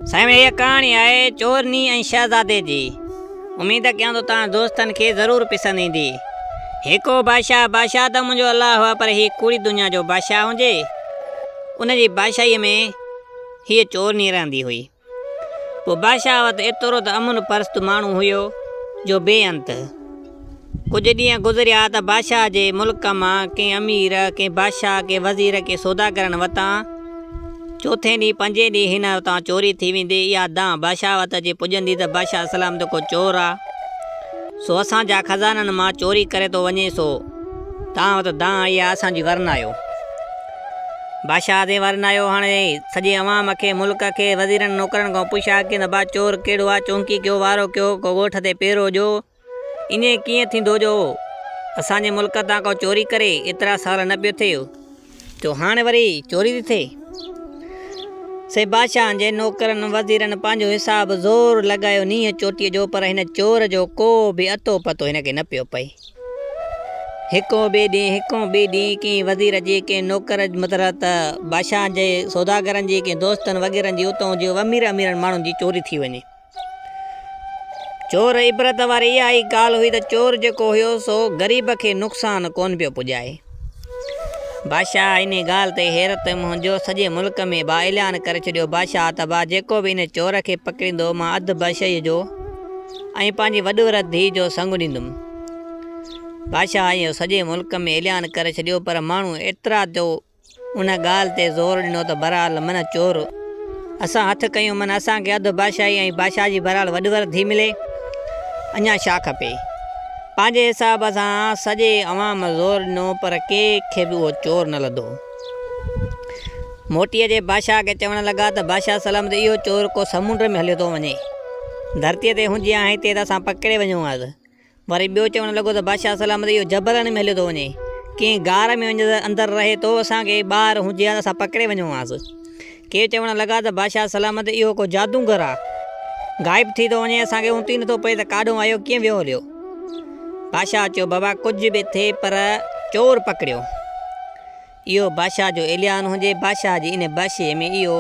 سائين هيء ڪهاڻي آهي چورني ۽ شهزادي جي. اميد ڪيان ٿو توهان دوستن کي ضرور پسند ايندي. هڪ هو بادشاهه، بادشاهه ته منهنجو الله هو پر هي ڪوڙي دنيا جو بادشاهه هجي. ان جي بادشاهيء ۾ هيء چورني رهندي هئي. پوء بادشاهه وٽ ايترو ته امن پرست ماڻهو هيو جو بي انت. ڪجهه ڏينهن گذريا ته بادشاهه جي ملڪ مان ڪنهن امير، ڪنهن بادشاهه، ڪنهن وزير، ڪنهن سوداگرن وتان چوٿين ڏينهن پنجين ڏينهن هن وتان چوري ٿي ويندي. اها دانهن بادشاهه وٽ اچي پڄندي ته بادشاهه سلامت ڪو چور آ، سو اسان جا خزانن مان چوري ڪري ٿو وڃي، سو توهان وٽ دانهن آئي آ، اسان جي ورنايو. بادشاهه تي ورنايو. هاڻي سڄي عوام کي، ملڪ کي، وزيرن نوڪرن کان پڇا ڪين ته با چور ڪهڙو آ، چونڪي ڪيو، وارو ڪيو، ڪو ڳوٺ تي پيرو ڏيو. ائين ڪيئن ٿيندو جو اسان جي ملڪ تان ڪو چوري ڪري، ايترا سال نه پيو ٿئي جو هاڻ وري چوري ٿي ٿئي. سي بادشاهن جي نوڪرن وزيرن پنهنجو حساب زور لڳايو نينهن چوٽيء جو پر هن چور جو ڪو به اتو پتو هن کي نه پيو پئي. هڪون ٻئي ڏينهن هڪون ٻئي ڏينهن ڪنهن وزير جي ڪنهن نوڪر مطلب ته بادشاهن جي سوداگرن جي ڪنهن دوستن وغيرن جي اتون جي امير اميرن ماڻهن جي چوري ٿي وڃي. چور عبرت واري اها ئي ڳالهه هئي ته چور جيڪو هيو سو غريب کي نقصان ڪونه پيو پڄائي. بادشاهه انهي ڳالهه تي حيرت منهنجو سڄي ملڪ ۾ با اعلان ڪري ڇڏيو بادشاهه ته با جيڪو به انهي چور کي پڪڙيندو مان اڌ بادشاهيء جو ۽ پنهنجي وڏور ڌيء جو سڱ ڏيندم. بادشاهه اهو سڄي ملڪ ۾ اعلان ڪري ڇڏيو پر ماڻهو ايترا جو ان ڳالهه تي زور ڏنو ته بهرحال من چور اسان هٿ ڪيون من اسان کي اڌ بادشاهي ۽ بادشاهه جي بهرحال وڏور ٿي ملي اڃا ڇا کپي. پنهنجي حساب سان سڄي عوام زور ڏنو پر ڪنهن کي به اهو چور نه لڌو. موٽي اچي بادشاهه کي چوڻ لڳا ته بادشاهه سلامت اهو چور ڪو سمنڊ ۾ هليو ٿو وڃي. ڌرتيء تي هجي ها هتي ته اسان پڪڙي وڃون هاس. وري ٻيو چوڻ لڳو ته بادشاهه سلامت اهو جبلن ۾ هليو ٿو وڃي، ڪنهن غار ۾ وڃي اندر رهي ٿو، اسان کي ٻاهر هجي ها ته اسان پڪڙي وڃون هانس. ڪي چوڻ لڳا ته بادشاهه سلامت اهو ڪو جادوگر آ، غائب ٿي ٿو وڃي، اسان کي اتي ئي نٿو پئي ته ڪاڏهون آيو ڪيئن ويو هليو. بادشاهه چيو بابا ڪجهه به ٿئي پر چور پڪڙيو. اهو بادشاهه جو اعلان هجي، بادشاهه جي ان بادشاهيء ۾ اهو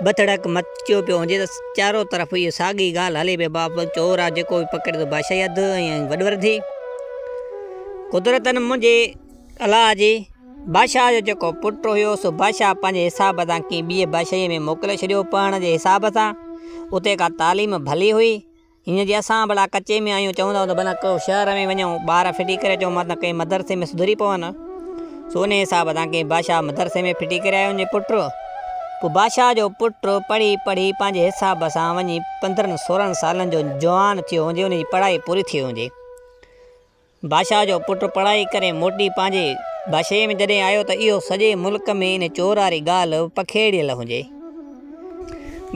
ٻڌڙڪ مچيو پيو هجي ته چارو طرف اهو ساڳي ڳالهه هلي پئي، باب چور آ جيڪو به پڪڙي ٿو بادشاهي اڌ ۽ وڏور ٿي. قدرتن منهنجي الله جي بادشاهه جو جيڪو پٽ هيو سو بادشاهه پنهنجي حساب سان ڪنهن ٻيء بادشاهيء ۾ موڪلي ڇڏيو، پڙهڻ جي حساب سان اتي ڪا تعليم ڀلي هئي، هينئن جي اسان ڀلا ڪچي ۾ آهيون چوندا هئا ته ڀلا ڪو شهر ۾ وڃون ٻار ڦٽي ڪري اچون متان ڪنهن مدرسي ۾ سڌري پون. سو انهيء حساب سان ڪنهن بادشاهه مدرسي ۾ ڦٽي ڪري آيو هن جي پٽ. پوء بادشاهه جو پٽ پڙهي پڙهي پنهنجي حساب سان وڃي 15 16 سالن جو جوان ٿيو هجي ان جي پڙهائي پوري ٿي هجي. بادشاهه جو پٽ پڙهائي ڪري موٽي پنهنجي بادشاهيء ۾ جڏهن آيو ته اهو سڄي ملڪ ۾ ان چور واري ڳالهه پکيڙيل هجي.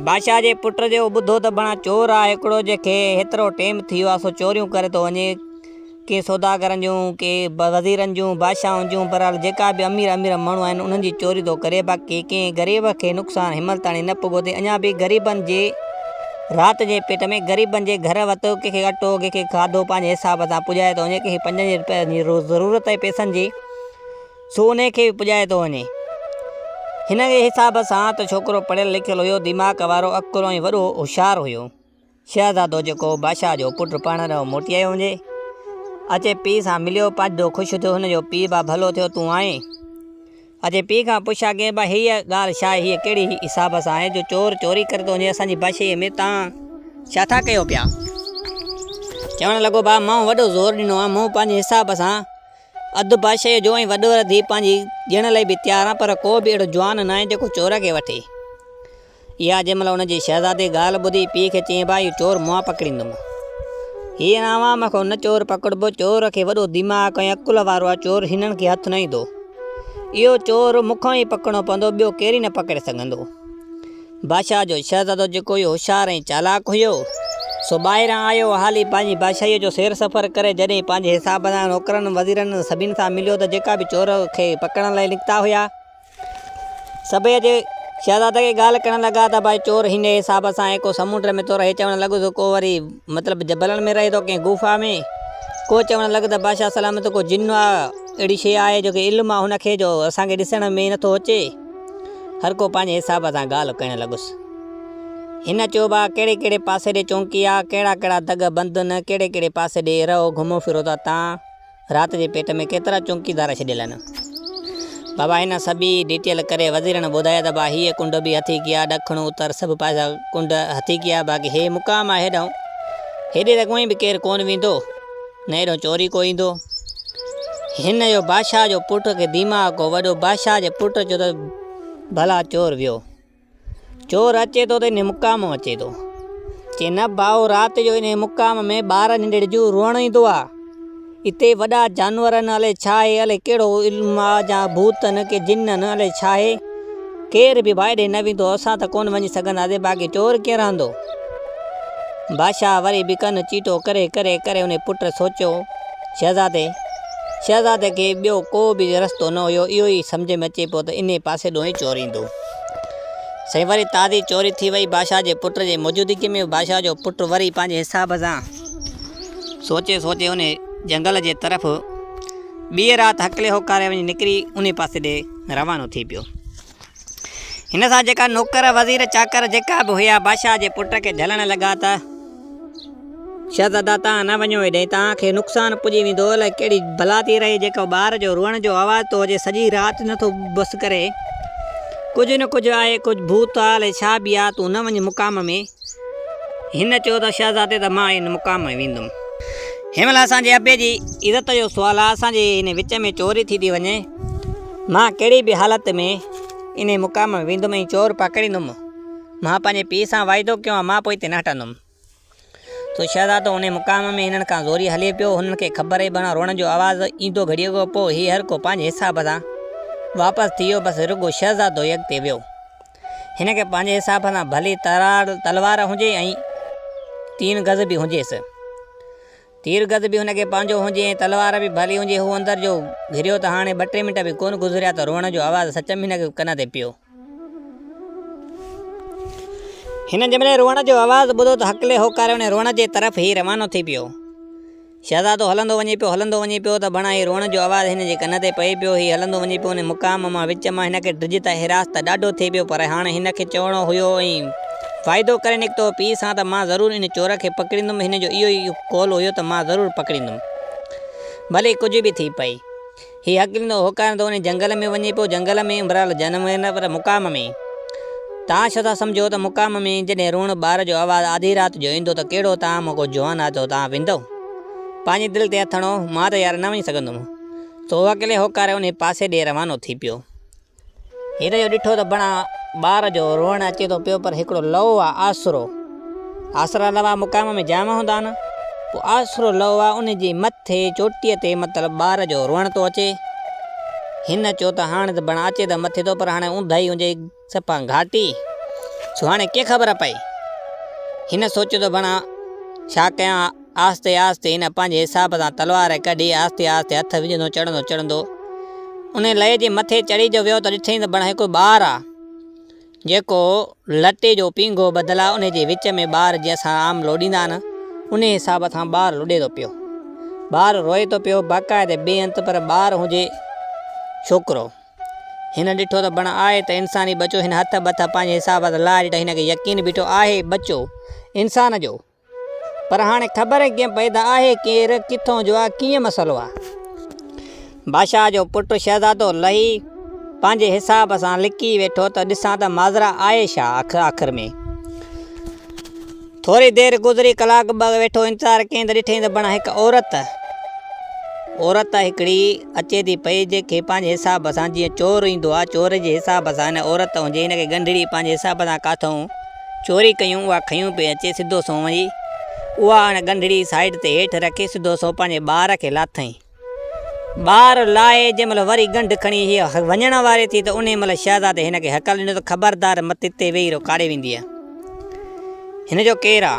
بادشاهه جي پٽ جو ٻڌو ته بڻا چور آ هڪڙو جنهن کي هيترو ٽيم ٿي ويو آ سو چوريون ڪري ٿو وڃي. ڪي سوداگرن جون، ڪي وزيرن جون، بادشاهن جون، بهرحال جيڪا به امير امير ماڻهو آهن انهن جي چوري ٿو ڪري باقي ڪنهن غريب کي نقصان هنمهل تاڻي نه پڳو ٿئي اڃا به غريبن جي رات جي پيٽ ۾ غريبن جي گهر وت ڪنهن کي اٽو ڪنهن کي کاڌو پنهنجي حساب سان پڄائي ٿو وڃي ڪنهن کي پنجن رپين جي ضرورت آهي پئسن جي سو انهي کي به پڄائي ٿو وڃي. هن جي حساب سان ته ڇوڪرو پڙهيل لکيل هيو دماغ وارو عقل ۽ وڏو هوشيار هيو. شهزادو جيڪو بادشاهه جو پٽ پڙهڻ ڏانهن موٽي آيو هجي اچي پيء سان مليو پاڏو خوش ٿيو هن جو پيء با ڀلو ٿيو تون آئين. اچي پيء کان پڇا ڪيائين، ڀاء هيء ڳالهه ڇا آهي؟ هيء ڪهڙي حساب سان آهي جو چور چوري ڪري ٿو وڃي اسان جي بادشاهيء ۾ تان ڇا ٿا ڪيو پيا؟ چوڻ لڳو، ڀاء مون وڏو زور ڏنو آهي، مون پنهنجي حساب سان اڌ بادشاهيء جو ۽ وڏور ڌيء پنهنجي ڏيڻ لاء به تيار آهيان، پر ڪو به اهڙو جوان ناهي جيڪو چور کي وٺي. اها جنهن مهل ان جي شهزادي ڳالهه ٻڌي، پيء کي چيائين، ڀاء اهو چور مئا پڪڙيندم. هي هن عوام کان نه چور پڪڙبو، چور کي وڏو دماغ ۽ عقل وارو آهي، چور هنن کي هٿ نه ايندو. اهو چور مون کان ئي پڪڙڻو پوندو، ٻيو ڪير ئي نه پڪڙي سگهندو. بادشاهه جو شهزادو جيڪو اهو هوشيار ۽ چالاڪ هيو، سو ٻاهران آيو، حالي پنهنجي بادشاهيء جو سير سفر ڪري جڏهن پنهنجي حساب سان نوڪرن، وزيرن سڀني سان مليو ته جيڪا به چور کي پڪڙڻ لاء نڪتا هيا، سڀئي اچي شهزادي کي ڳالهه ڪرڻ لڳا ته ڀائي چور هن حساب سان آهي، ڪو سمنڊ ۾ ٿو رهي چوڻ لڳس، ڪو وري مطلب جبلن ۾ رهي ٿو، ڪنهن غفا ۾، ڪو چوڻ لڳو ته بادشاهه سلامت ڪو جن آ، اهڙي شيء آهي جو ڪي علم آ هن کي جو اسان کي ڏسڻ ۾ نٿو اچي. هر ڪو پنهنجي حساب سان ڳالهه ڪرڻ لڳس. هن چيو ڀاء ڪهڙي ڪهڙي پاسي ڏي چونڪي آ، ڪهڙا ڪهڙا دڳ بند ان، ڪهڙي ڪهڙي پاسي ڏي رهو گهمو ڦرو ٿا تان رات جي پيٽ ۾ ڪيترا چونڪيدار ڇڏيل آهن. بابا هن سڀيئي ڊيٽيل ڪري وزيرن ٻڌايا ته ڀاء هيء ڪنڊ به هٿيڪي آ، ڏکڻ اتر سڀ پاسا ڪنڊ هٿيڪي آ، باقي هي مقام آ هيڏانهن هيڏي ته ڪوئي به ڪير ڪونه ويندو نه هيڏانهن چوري ڪو ايندو. هن جو بادشاهه جو پٽ کي ديماغ ڪو وڏو بادشاهه جي پٽ چيو ته ڀلا چور ويو. چور اچي ٿو ته انهي مقام مان اچي ٿو. چي نه ڀائو رات جو انهي مقام ۾ ٻار ننڍڙي جو روئڻ ايندو آ. اتي وڏا جانور آهن الائي ڇا آهي الائي ڪهڙو علم آ جا ڀوت آهن ڪي جن آهن الائي ڇا آهي. ڪير به ڀائي ڏي نه ويندو اسان ته ڪونه وڃي سگهنداسين باقي چور ڪيئن رهندو. بادشاهه وري به ڪن چيٽو ڪري ڪري ڪري انهي پٽ سوچيو شهزادي شهزادي کي ٻيو ڪو به رستو نه هيو اهو ئي سمجهه ۾ اچي پيو ته انهي پاسي ڏانهن ئي چور ايندو. سائين وري تازي چوري ٿي وئي بادشاهه جي پٽ جي موجودگي ۾ بادشاهه جو پٽ وري پنهنجي حساب سان سوچي سوچي انهي جنگل جي طرف ٻيء رات هڪلي هوڪاري وڃي نڪري انهي پاسي ڏي روانو ٿي پيو. هن سان جيڪا نوڪر وزير چاڪر جيڪا به هيا بادشاهه جي پٽ کي جهلڻ لڳا ته شهزادا توهان نه وڃو هيڏانهن توهان کي نقصان پڄي ويندو الائي ڪهڙي بلا ٿي رهي جيڪو ٻار جو روئڻ جو آواز ٿو اچي سڄي رات نٿو بس ڪري ڪجهه نه ڪجهه آهي ڪجهه ڀوت آ الائي ڇا به آ تون نه وڃ مقام ۾ هن چيو ته شهزادي ته مان ان مقام ۾ ويندم. هن مهل اسان جي ابي جي عزت جو سوال آ اسان جي هن وچ ۾ چوري ٿي ٿي وڃي مان ڪهڙي به حالت ۾ انهي مقام ۾ ويندم ۽ چور پڪڙيندم مان پنهنجي پيء سان واعدو ڪيو آ مان پوئتي نه هٽندم. سو شهزادو انهي مقام ۾ هنن کان زوريء هلي پيو. هنن کي خبر ئي بنا روئڻ جو آواز ايندو گهڙيء کان پوء هي هر ڪو پنهنجي حساب سان واپس ٿي ويو. بس رڳو شهزادو ئي اڳتي ويو. هن کي پنهنجي حساب سان ڀلي ترار تلوار هجي ۽ تين گز به هجيس. تير گز به هن کي پنهنجو هجي ۽ تلوار به ڀلي هجي. هو اندر جو گهريو ته هاڻي ٻه ٽي منٽ به ڪونه گذريا ته روئڻ جو آواز سچ ۾ هن کي ڪن تي پيو. هن جنهن مهل روئڻ جو آواز ٻڌو ته هڪلي هوڪاري انهي روئڻ جي طرف هي روانو ٿي پيو. شهزادو هلندو وڃي پيو، هلندو وڃي پيو ته بڻا هي روئڻ جو آواز هن جي ڪن تي پئي پيو. هي هلندو وڃي پيو انهي مقام مان وچ مان هن کي ڊڄ ته هراس ته ڏاڍو ٿئي پيو پر هاڻ هن کي چوڻو هيو ۽ واعدو ڪري نڪتو هو پيء سان ته مان ضرور ان چور کي پڪڙيندم هن جو اهو ئي قول هيو ته مان ضرور پڪڙيندم ڀلي ڪجهه به ٿي پئي. هي هڪليندو هوڪاريندو انهي جنگل ۾ وڃي پيو. جنگل ۾ بھرحال جنم ۾ نه پر مقام ۾. توهان ڇو ٿا سمجهو ته مقام ۾ جڏهن روئڻ ٻار جو آواز آڌي رات جو ايندو ته ڪهڙو توهان مان ڪو جوان آهي ته توهان ويندؤ؟ پنهنجي دل تي هٿ هڻو، مان ته يار نه وڃي سگهندم. سو هو هڪلي هوڪاري انهي پاسي ڏي روانو ٿي پيو. هن جو ڏٺو ته بڻا ٻار جو روئڻ اچي ٿو پيو پر هڪڙو لئو آ آسرو. آسرا لوا مقام ۾ جام هوندا آهن. پوء آسرو لئو آ ان جي مٿي چوٽيء تي مطلب ٻار جو روئڻ ٿو اچي. هن چيو ته هاڻي ته بڻا اچي ته مٿي ٿو پر هاڻي اونداهي هجي صفا گهاٽي سو هاڻي ڪيئن خبر پئي. هن سوچيو ته بڻا ڇا ڪيان آهستي آهستي هن پنهنجي حساب سان تلوار ڪڍي آهستي آهستي هٿ وجهندو چڙهندو چڙهندو انهي لئي جي مٿي چڙهي جو ويو ته ڏٺائين ته بڻ هڪ ٻار آ جيڪو لٽي جو پينگهو ٻڌل آ انهي جي وچ ۾ ٻار جيئن اسان عام لوڏيندا آهن انهي حساب سان ٻار لڏي ٿو پيو ٻار روئي ٿو پيو باقاعدي بي انت پر ٻار هجي ڇوڪرو. هن ڏٺو ته بڻ آهي ته انساني ٻچو هن هٿ ٻٿ پنهنجي حساب سان لاهي ڏٺا هن کي يقين بيٺو آهي ٻچو انسان جو. پر هاڻي خبر ڪيئن پئي ته آهي ڪير، ڪٿون جو آ، ڪيئن مسئلو آ. بادشاهه جو پٽ شهزادو لهي پنهنجي حساب سان لڪي ويٺو ته ڏسان ته ماجرا آهي ڇا آخر ۾. ٿوري دير گذري ڪلاڪ ٻه ويٺو انتظار ڪيائين ته ڏٺائين ته بڻ هڪ عورت عورت هڪڙي اچي ٿي پئي جنهن کي پنهنجي حساب سان جيئن چور ايندو آ چور جي حساب سان هن عورت هجي هن کي ڳنڍڙي پنهنجي حساب سان ڪاٿئون چوري ڪيون اها کنيون پئي اچي سڌو سنئون وڃي اها ان ڳنڍڙي سائيڊ تي هيٺ رکي سڌو سنئون پنهنجي ٻار کي لاٿائين. ٻار لاهي جنهن مهل وري ڳنڍ کڻي هيء وڃڻ واري ٿي ته انهيء مهل شهزادي هن کي هڪل ڏنو ته خبردار مت هتي ويهي رهو ڪاڏي ويندينء؟ هن جو ڪير آ؟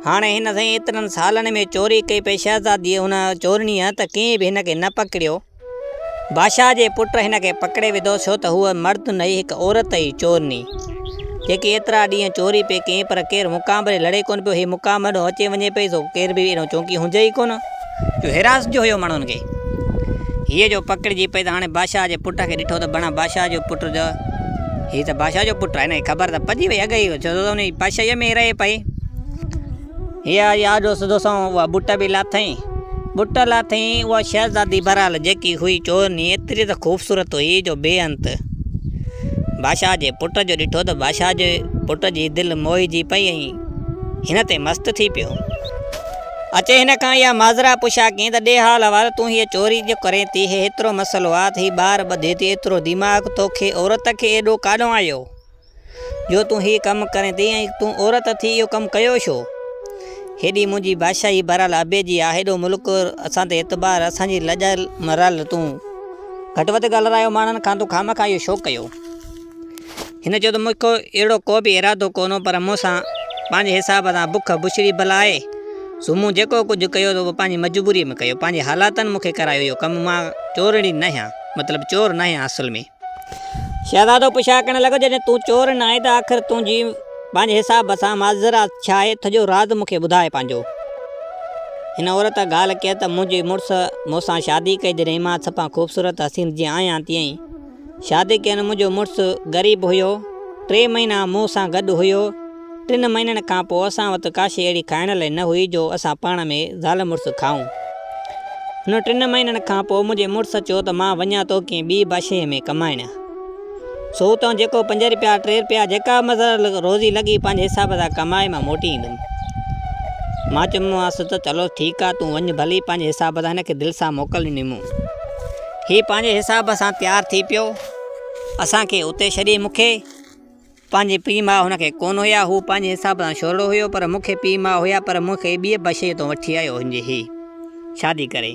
هاڻي هن سائين ايترن سالن ۾ چوري ڪئي پئي شهزاديء هن چورڻيء ته ڪنهن به هن کي نه پڪڙيو. بادشاهه جي پٽ هن کي پڪڙي وڌو ڇو ته هوء مرد نه هئي هڪ عورت هئي چورني جيڪي ايترا ڏينهن چوري پئي ڪيائين پر ڪير مقابلي لڙي ڪونه پيو هي مقام اڏو اچي وڃي پئي سو ڪير به اهڙو چونڪي هجي ئي ڪونه جو هراس جو هيو ماڻهن کي هيء جو پڪڙجي پئي ته هاڻي بادشاهه جي پٽ کي ڏٺو ته بڻا بادشاهه جو پٽ جو هي ته بادشاهه جو پٽ آهي، هن کي خبر ته پئجي وئي اڳ ئي، ڇو ته ان جي بادشاهيء ۾ رهي پئي. هيء آئي آڏو سڌو سنئون اها ٻٽ به لاٿائين. ٻٽ لاٿائين، اها شهزادي بهرحال جيڪي هئي چورني ايتري ته خوبصورت هئي جو بي انت. بادشاهه جي پٽ جو ڏٺو ته بادشاهه جي پٽ جي دل موهجي پئي ۽ هن تي مست ٿي پيو. اچي هن کان اها ماجرا پڇا ڪيائين ته ڏي حال احوال تون هيء چوري جو ڪرين ٿي، هي هيترو مسئلو آ ته هي ٻار ٻڌي ٿي ايترو دماغ توکي عورت کي ايڏو ڪاڏهون آيو جو تون هي ڪم ڪرين ٿي ۽ تون عورت ٿي اهو ڪم ڪيو ڇو؟ هيڏي منهنجي بادشاهي بهرحال ابي جي آ، هيڏو ملڪ اسان تي اعتبار، اسان جي لڄ مرحل تون گهٽ وڌ ڳالهرايو ماڻهن کان تون خامخواه اهو ڇو ڪيو؟ هن چيو ته مون کي اهڙو ڪو به ارادو ڪونه هو پر مون سان پنهنجي حساب سان بک بڇڙي بلا آهي سو مون جيڪو ڪجهه ڪيو ته اهو پنهنجي مجبوريء ۾ ڪيو پنهنجي حالاتن مون کي ڪرايو اهو ڪم مان چورڻي ناهيان مطلب چور ناهيان اصل ۾. شهزادو پڇا ڪرڻ لڳو جڏهن تون چور ناهين ته آخر تنهنجي پنهنجي حساب سان ماجرا ڇا آهي سڄو راز مون کي ٻڌاء پنهنجو. هن عورت ڳالهه ڪئي ته منهنجي مڙس مون سان شادي ڪئي جڏهن مان صفا خوبصورت حسين جيئن آهيان تيئن ئي شادي ڪين منهنجو مڙس غريب هيو ٽي مهينا مون سان گڏ هيو ٽن مهينن کان پوء اسان وٽ ڪا شيء اهڙي کائڻ لاء نه هئي جو اسان پاڻ ۾ زال مڙس کائون هن ٽن مهينن کان پوء منهنجي مڙس چيو ته مان وڃان ٿو ڪنهن ٻي بادشاهيء ۾ ڪمائڻ سو اتان جيڪو پنج رپيا ٽي رپيا جيڪا مزل روزي لڳي پنهنجي حساب سان ڪمائي مان موٽي ايندم مان چيومانس ته چلو ٺيڪ آ تون وڃ ڀلي پنهنجي حساب سان هن کي دل سان موڪل ڏني مون. هي پنهنجي حساب سان تيار ٿي پيو. اسان کي اتي ڇڏي مون کي پنهنجي پيء ماء هن کي ڪونه هيا. هو پنهنجي حساب سان شورڙو هيو پر مون کي پيء ماء هيا پر مون کي ٻيء بشيء تون وٺي آيو هن جي هي شادي ڪري.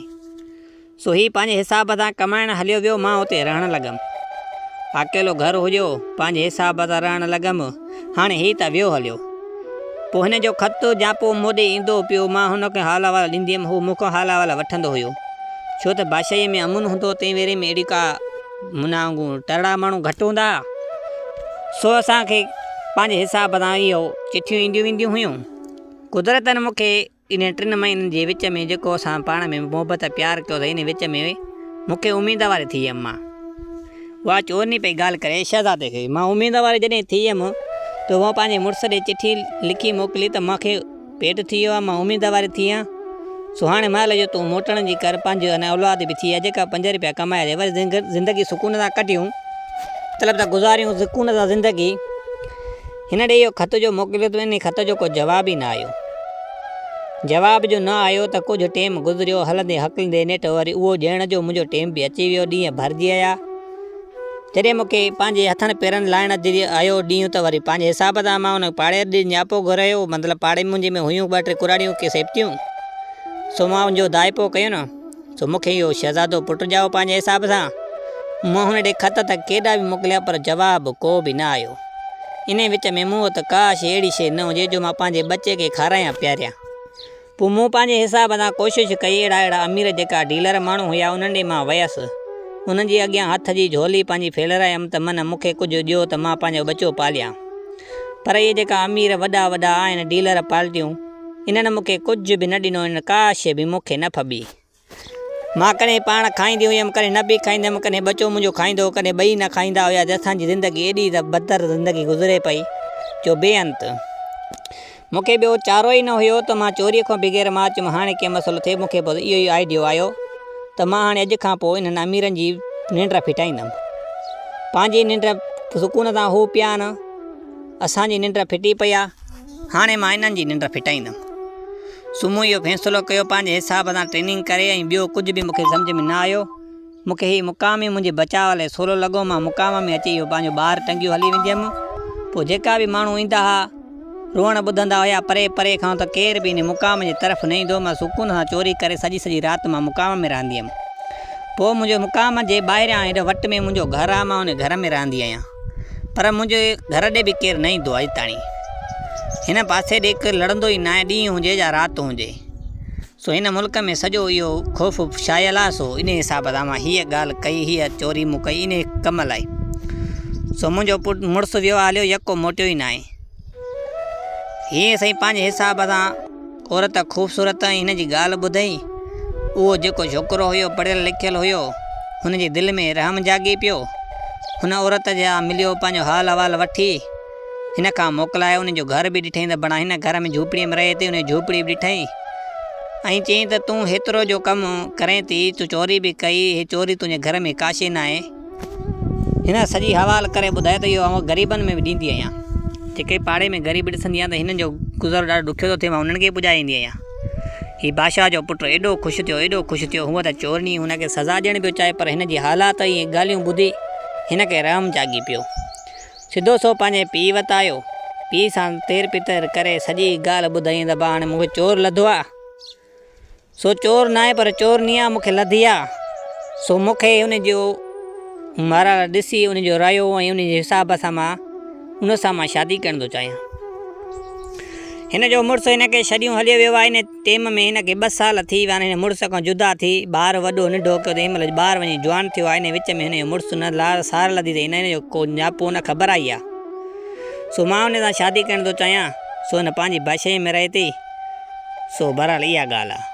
سو هي پنهنجي حساب سان ڪمائڻ هليو ويو مان اتي رهڻ لڳم. اڪيلو گهر هيو پنهنجي حساب سان رهڻ لڳم. هاڻي هي ته ويو هليو. پوء هن جو خط جاپو مون ڏي ايندو پيو، مان هن کي حال احوال ڏيندي هيم، هو مون کان حال احوال وٺندو هيو. ڇو ته بادشاهيء ۾ امن هوندو هو، تنهن ويري ۾ اهڙي ڪا منا وانگون ٽرڙا ماڻهو گهٽ هوندا ها. سو اسان کي پنهنجي حساب سان اهو چٺيون اينديون وينديون هيون. قدرتن مون کي انهن ٽن مهينن جي وچ ۾ جيڪو اسان پاڻ ۾ محبت پيار ڪيو ته انهي وچ ۾ مون کي اميد واري ٿي هيم مان اها چورني پئي ڳالهه ڪري شهزادي کي مان اميد واري جڏهن ٿي هيم ته مون پنهنجي مڙس ڏي چٺي لکي موڪلي ته مان کي پيٽ ٿي ويو آهي مان اميد واري ٿي آهيان سو هاڻي مهل جو تون موٽڻ جي ڪر پنهنجو ان اولاد به ٿي آهي جيڪا پنج رپيا ڪمائي ڏي وري زندگي سڪون سان ڪڍيون مطلب ته گذاريون سڪون سان زندگي هن ڏي اهو خط جو موڪليو ته انهي خط جو ڪو جواب ئي نه آيو. جواب جو نه آيو ته ڪجهه ٽيم گذريو، هلندي هڪلندي نيٺ وري اهو ڄڻڻ جو منهنجو ٽيم به اچي ويو، ڏينهن ڀرجي آيا. جڏهن مون کي پنهنجي هٿن پيرن لائڻ جي آيو ڏينهن ته وري پنهنجي حساب سان مان ان پاڙي ڏي نياپو گهرايو، مطلب پاڙي منهنجي ۾ هيون ٻه ٽي ڪراڙيون ڪي سيبتيون، سو مان ان جو دائپو ڪيو نه. سو مون کي اهو شهزادو پٽ ڄائو پنهنجي حساب سان. مون هن ڏي خط ته ڪيڏا به موڪليا پر جواب ڪو به نه آيو. انهي وچ ۾ مون وٽ ڪا شيء اهڙي شيء نه هجي جو مان پنهنجي ٻچي کي کارايان پياريان. پوء مون پنهنجي حساب سان ڪوشش ڪئي اهڙا اهڙا امير جيڪا ڊيلر ماڻهو هيا انهن ڏي مان ويس. انهن جي اڳيان هٿ جي جهولي پنهنجي ڦيلرايم ته من مون کي ڪجهه ڏيو ته مان پنهنجو ٻچو پاليان. پر اهي جيڪا امير وڏا وڏا آهن ڊيلر پالٽيون انهن مون کي ڪجهه به نه ڏنو انهن ڪا شيء به مون کي نه ڦٻي. مان ڪڏهن پاڻ کائيندي هيم ڪڏهن نه به کائيندي هيم ڪڏهن ٻچو منهنجو کائيندو هو ڪڏهن ٻئي نه کائيندا هيا اسان جي زندگي ايڏي ته بدتر زندگي گذري پئي جو بي انت. مون کي ٻيو چارو ئي نه هيو ته مان چوريء کان بغير مان چيم هاڻي ڪنهن مسئلو ٿئي مون کي بس اهو ئي آئيڊيو آيو ته مان هاڻي اڄ کان پوء انهن اميرن جي ننڊ ڦٽائيندم. پنهنجي ننڊ سڪون سان هو پيا نه اسان جي ننڊ ڦٽي پئي آ. هاڻي مان انهن جي ننڊ ڦٽائيندم. سو مون اهو فيصلو ڪيو، پنهنجي حساب سان ٽريننگ ڪري ۽ ٻيو ڪجهه به مون کي سمجهه ۾ نه آيو. مون کي هي مقام ئي منهنجي بچاء لاء سولو لڳو. مان مقام ۾ اچي اهو پنهنجو ٻار ٽنگيو هلي ويندي هيم. پوء جيڪا به ماڻهو ايندا ها، روئڻ ٻڌندا هيا پري پري کان ته ڪير به انهي مقام جي طرف نه ايندو. مان سڪون سان چوري ڪري سڄي سڄي رات مان مقام ۾ رهندي هيم. پوء منهنجي مقام جي ٻاهريان هيڏ وٽ ۾ منهنجو گهر آ، مان انهي گهر ۾ رهندي آهيان. پر منهنجي گهر ڏي به ڪير نه ايندو اڄ تاڻي. هن پاسي ڏي ڪير لڙندو ئي ناهي ڏينهن هجي يا رات هجي. سو هن ملڪ ۾ سڄو اهو خوف ڇانيل آ سو انهي حساب سان مان هيء ڳالهه ڪئي هيء چوري مون ڪئي انهي ڪم لاء. سو منهنجو پٽ مڙس ويو آ هليو يڪو موٽيو ئي ناهي. هيء سائين پنهنجي حساب سان عورت خوبصورت ۽ هن جي ڳالهه ٻڌئي. اهو جيڪو ڇوڪرو هيو پڙهيل لکيل هيو. هن جي دل ۾ رحم جاڳي پيو. هن عورت جا مليو پنهنجو حال احوال وٺي هن کان موڪلائي ان جو گهر به ڏٺائين ته بڻا هن گهر ۾ جهوپڙيء ۾ رهي ٿي ان جي جهوپڙي به ڏٺائين ۽ چيائين ته تون هيترو جو ڪم ڪرين ٿي تون چوري به ڪئي هي چوري تنهنجي گهر ۾ ڪا شيء ناهي. هن سڄي حوال ڪري ٻڌايو ته اهو آئون غريبن ۾ به ڏيندي آهيان. جيڪي پاڙي ۾ غريب ڏسندي آهيان ته هنن جو گذارو ڏاڍو ڏکيو ٿو ٿئي مان انهن کي به پڄائي ايندي آهيان. هي بادشاهه جو پٽ ايڏو خوش ٿيو، ايڏو خوش ٿيو، هونء ته چورني هن کي سزا ڏيڻ پيو چاهي پر هن جي حالات ۽ ڳالهيون ٻڌي هن کي رحم جاڳي پيو. سڌو سو پنهنجي پيء وٽ آيو. پيء سان تير پتر ڪري سڄي ڳالهه ٻڌائين ته ابا هاڻي مون کي چور لڌو آ. سو چور ناهي پر چورني آ مون کي لڌي آ. سو مون کي ان جو مهراڻ ڏسي ان جو رايو ۽ ان جي حساب سان مان ان سان مان شادي ڪرڻ ٿو چاهيان. هن جو مڙس هن کي ڇڏيون هليو ويو آهي. ان ٽيم ۾ هن کي ٻه سال ٿي ويا آهن. هن مڙس کان جدا ٿي ٻار وڏو ننڍو ڪيو ته هن مهل ٻار وڃي جوان ٿيو آهي. ان وچ ۾ هن جو مڙس نه لار سار لڌي ته هن جو ڪو نياپو نه خبر آئي آهي. سو مان ان سان شادي ڪرڻ ٿو چاهيان. سو هن پنهنجي بادشاهيء ۾ رهي ٿي. سو بهرحال اها ڳالهه آهي.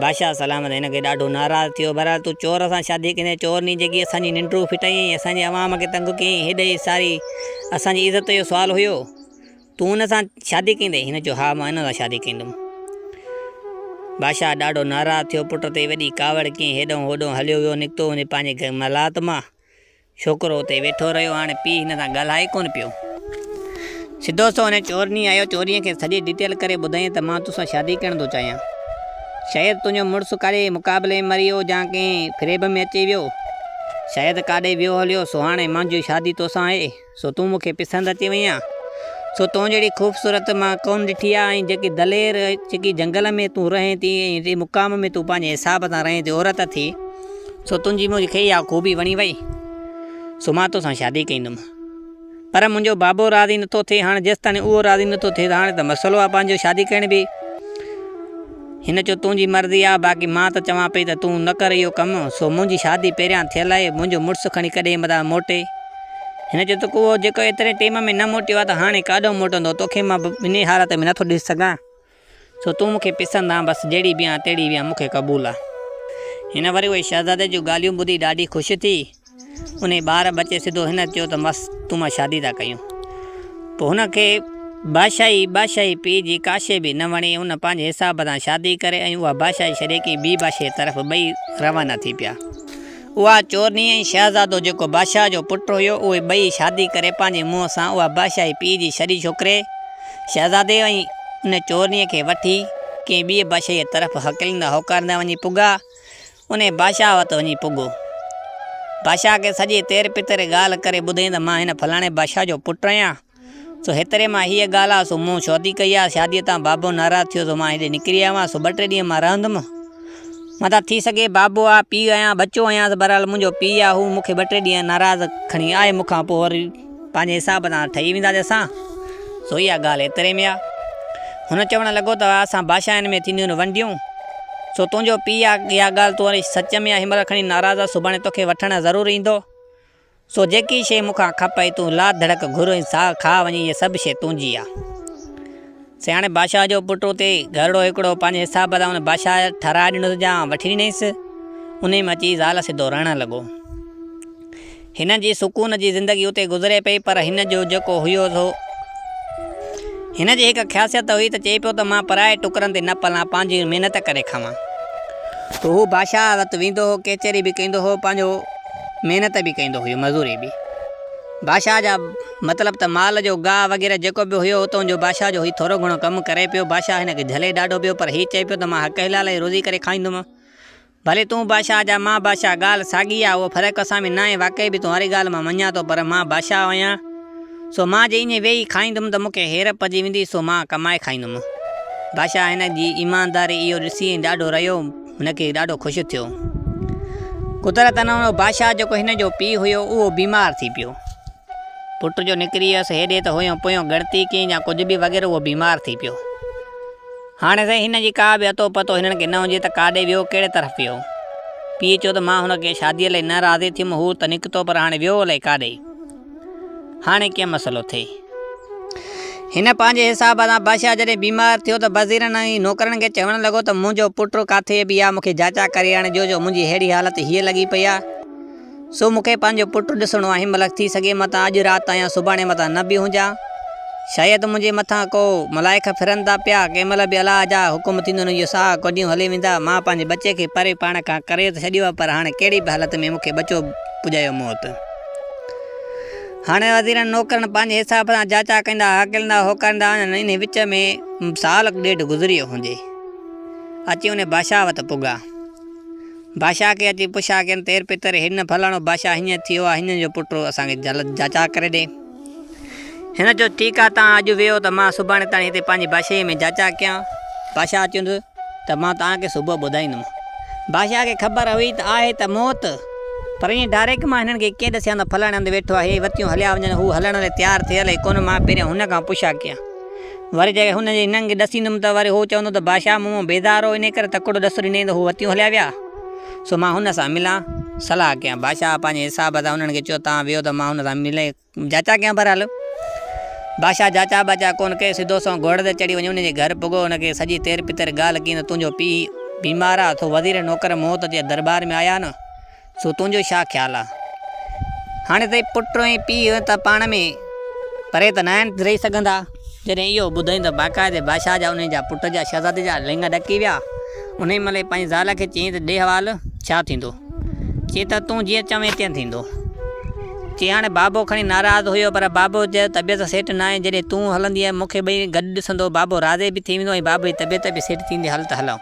بادشاهه سلامت هن کي ڏاڍو ناراض ٿيو. بهرحال تون چور سان شادي ڪندين، چورني جيڪي اسان جي ننڊون ڦٽائين ۽ اسان جي عوام کي تنگ ڪيائين، هيڏي ساري اسان جي عزت جو سوال هيو. تون ان سان شادي ڪندين؟ هن چيو، ها مان ان سان شادي ڪندم. بادشاهه ڏاڍو ناراض ٿيو، پٽ تي وڏي ڪاوڙ ڪيائين، هيڏانهن هوڏانهن هليو ويو، نڪتو وڃي پنهنجي محلات مان. ڇوڪرو اتي ويٺو رهيو، هاڻي پيء هن سان ڳالهائي ڪونه پيو. سڌو سو هن چورني آيو، چوريء کي سڄي ڊيٽيل ڪري ٻڌايائين ته مان توسان شادي ڪرڻ ٿو چاهيان. شايد تنهنجو مڙس ڪاڏي مقابلي ۾ مري ويو يا ڪنهن فريب ۾ اچي ويو. شايد ڪاڏي ويو هليو، سو هاڻي منهنجي شادي توسان آهي. سو تون مون کي پسند اچي وئين آن. سو تون جهڙي خوبصورت مان ڪونه ڏٺي آ ۽ جيڪي دلير جيڪي جهنگل ۾ تون رهين ٿي ۽ هيڏي مقام ۾ تون پنهنجي حساب سان رهين ٿي عورت ٿي سو تنهنجي مون کي اها خوبي وڻي وئي سو مان توسان شادي ڪندم پر منهنجو بابو راضي نٿو ٿئي هاڻ جيستاڻي اهو راضي نٿو ٿئي ته هاڻي ته مسئلو آ پنهنجو شادي ڪرڻ به هن چيو تنهنجي مرضي آ باقي مان ته چوان پئي ته تون نه ڪر اهو ڪم سو منهنجي شادي پهريان ٿيل آهي منهنجو مڙس کڻي ڪڏهن متان موٽي هن چيو ته اهو جيڪو ايتري ٽيم ۾ نه موٽيو آهي ته هاڻي ڪاڏهون موٽندو، توکي مان به انهيء حالت ۾ نٿو ڏسي سگهان، سو تون مون کي پسند آن، بس جهڙي به آن تهڙي به آن، مون کي قبول آ. هن وري اهي شهزادي جون ڳالهيون ٻڌي ڏاڍي خوش ٿي. انهيء ٻار ٻچي سڌو هن چيو ته مس تون مان شادي ٿا ڪيون. پوء هن کي بادشاهي بادشاهي پيء جي ڪا شيء به نه وڻي، هن پنهنجي حساب سان شادي ڪري ۽ اها بادشاهي ڇڏي ڪنهن ٻي بادشاهيء طرف ٻئي روانا ٿي پيا. اها چورني ۽ شهزادو جيڪو بادشاهه جو پٽ هيو، اهي ٻئي شادي ڪري پنهنجي منهن سان اها بادشاهي پيء جي ڇڏي ڇوڪري، شهزادي ۽ ان چورنيء کي وٺي ڪنهن ٻيء بادشاهيء طرف هڪليندا هوڪاريندا وڃي پڳا. انهيء بادشاهه وٽ وڃي پڳو. بادشاهه کي سڄي تير پتر ڳالهه ڪري ٻڌائين ته مان هن فلاڻي بادشاهه جو پٽ آهيان. سو هيتري مان هيء ڳالهه آ، سو مون شادي ڪئي آ، شاديء تان بابو ناراض ٿيو سو مان هيڏي نڪري آيو آهيان، سو ٻه ٽي ڏينهن مان رهندم. متان ٿي سگهي بابو آ، پيء آهيان، ٻچو آهيانس، بهرحال منهنجو پيء آ، هو مون کي ٻه ٽي ڏينهن ناراض کڻي آهي مون کان، پوء وري پنهنجي حساب سان ٺهي وينداسين اسان. سو اها ڳالهه ايتري ۾ آ. هن چوڻ لڳو ته اسان بادشاهين ۾ ٿينديون آهن ونڊيون، سو تنهنجو پيء آ، اها ڳالهه تون وري سچ ۾ آ، هن مهل کڻي ناراض آ، سڀاڻي توکي وٺڻ ضرور ايندو. سو جيڪي شيء مون کان کپئي تون لا ڌڙڪ گهر ۽ سا کاء وڃي هيء سڀ شيء تنهنجي آ. سياڻي بادشاهه جو پٽ اتي گهرڙو هڪڙو پنهنجي حساب سان ان بادشاهه ٺهرائي ڏنس يا وٺي ڏنائينس. انهيء ۾ اچي زال سڌو رهڻ لڳو. هن جي سڪون جي زندگي اتي گذري پئي پر هن جو جيڪو هيو سو هن جي هڪ خاصيت هئي ته چئي پيو ته مان پرائي ٽڪرن تي نه پلان پنهنجي محنت ڪري کاوان. ته هو بادشاهه وٽ ويندو هو ڪچهري به ڪندو هو پنهنجو محنت به ڪندو هيو مزوري به. بادشاهه جا مطلب ته مال جو گاهه وغيره جيڪو به هيو اتان جو بادشاهه جو هي ٿورو گهڻو ڪم ڪري پيو بادشاهه هن کي جهلي ڏاڍو پيو پر هي چئي پيو ته مان حق حلال جي روزي ڪري کائيندم ڀلي تون بادشاهه جا مان بادشاهه ڳالهه ساڳي آ اهو فرق اسان ۾ ناهي واقعي به تنهاري ڳالهه مان مڃان ٿو پر مان بادشاهه آهيان سو مان جي ائين ويهي کائيندم ته مون کي هير پئجي ويندي سو مان ڪمائي کائيندم. بادشاهه هن جي ايمانداري اهو ڏسي ۽ ڏاڍو رهيو هن کي ڏاڍو خوش ٿيو. قدرت انهو بادشاهه جيڪو هن جو پيء هيو اهو بيمار ٿي پيو. پٽ جو نڪري ويس هيڏي ته هيون پويون ڳڻتي ڪئين يا ڪجهه به وغيره اهو بيمار ٿي پيو. هاڻي سائين هن جي ڪا به اتو پتو هنن کي نه هجي ته ڪاڏي ويو ڪهڙي طرف ويو. پيء چيو ته مان هن کي شاديء لئي نه راضي ٿيم هو ته نڪتو پر هاڻي ويو الائي ڪاڏي. هاڻي ڪيئن مسئلو ٿئي. هن پنهنجي حساب سان بادشاهه جڏهن بيمار ٿيو ته وزيرن ۽ نوڪرن کي چوڻ لڳو ته منهنجو پٽ ڪاٿي به آ مون کي جاچا ڪري آڻجو جو منهنجي ههڙي حالت هيء لڳي پئي آ. سو مون کي پنهنجو پٽ ڏسڻو آهي، ملڪ ٿي سگهي متان اڄ رات يا سڀاڻي متان نه به هجان. شايد منهنجي مٿان ڪو ملائڪ ڦرن ٿا پيا، ڪنهن مهل به الله جا حڪم ٿيندو هن جو ساهه ڪڍيون هلي ويندا. مان پنهنجي ٻچي کي پري پاڻ کان ڪري ته ڇڏيو آهي پر هاڻي ڪهڙي به حالت ۾ مون کي ٻچو پڄايو موت. هاڻي وزيرن نوڪرن پنهنجي حساب سان جاچا ڪندا، هاڪلندا هوڪاريندا وڃن. انهي وچ ۾ سال ڏيڍ گذري ويو هوندي. اچي انهي بادشاهه وٽ پڳا. بادشاهه کي اچي پڇا ڪين تير پتر هن فلاڻو بادشاهه هيئن ٿيو آ هن جو پٽ اسان کي جاچا ڪري ڏي. هن چيو ٺيڪ آ توهان اڄ ويهو ته مان سڀاڻي تاڻي هتي پنهنجي بادشاهيء ۾ جاچا ڪيان. بادشاهه چيس ته مان توهان کي صبح ٻڌائيندم. بادشاهه کي خبر هئي ته آهي ته موت پر ائين ڊائريڪٽ مان هنن کي ڪيئن ڏسيان ته فلاڻي هنڌ ويٺو آهي وتيون هليا وڃن هو هلڻ لاء تيار ٿيل ئي ڪونه مان پهريان هن کان پڇا ڪيان. وري جيڪڏهن هن جي هنن کي ڏسيندم ته وري هو چوندو ته بادشاهه مون مان بيزار هو، انهيء ڪري تڪڙو ڏس ڏنائين ته هو وتيون هليا ويا. سو مان هن سان ملان، صلاح ڪيان. بادشاهه پنهنجي حساب سان هنن کي چيو، توهان ويهو ته مان هن سان ملي جاچا ڪيان. بهرحال بادشاهه جاچا ٻاچا ڪونه ڪئي، سڌو سنئون گهوڙي تي چڙهي وڃي انهن جي گهر پڳو. هن کي سڄي تير پتر ڳالهه ڪيائين ته تنهنجو پيء بيمار آ، سو وزير نوڪر مون وٽ اچي درٻار ۾ آيا آهن، سو تنهنجو ڇا خيال آ؟ هاڻي ته پٽ ۽ پيء ته پاڻ ۾ پري ته ناهن رهي سگهندا. جڏهن اهو ٻڌائين ته باقاعدي بادشاهه جا انهي جا پٽ جا شهزادي جا لڱ ڏڪي ويا. انهي مهل ئي پنهنجي زال کي چيائين ته ڏي حوال، ڇا ٿيندو؟ چي ته تون جيئن چوين تيئن ٿيندو. چي هاڻي بابو کڻي ناراض هيو پر بابو جي طبيعت سيٽ ناهي، جڏهن تون هلندينء مون کي ٻئي گڏ ڏسندو بابو راضي به ٿي ويندو ۽ بابي جي طبيعت به سيٽ ٿيندي هل ته هلون.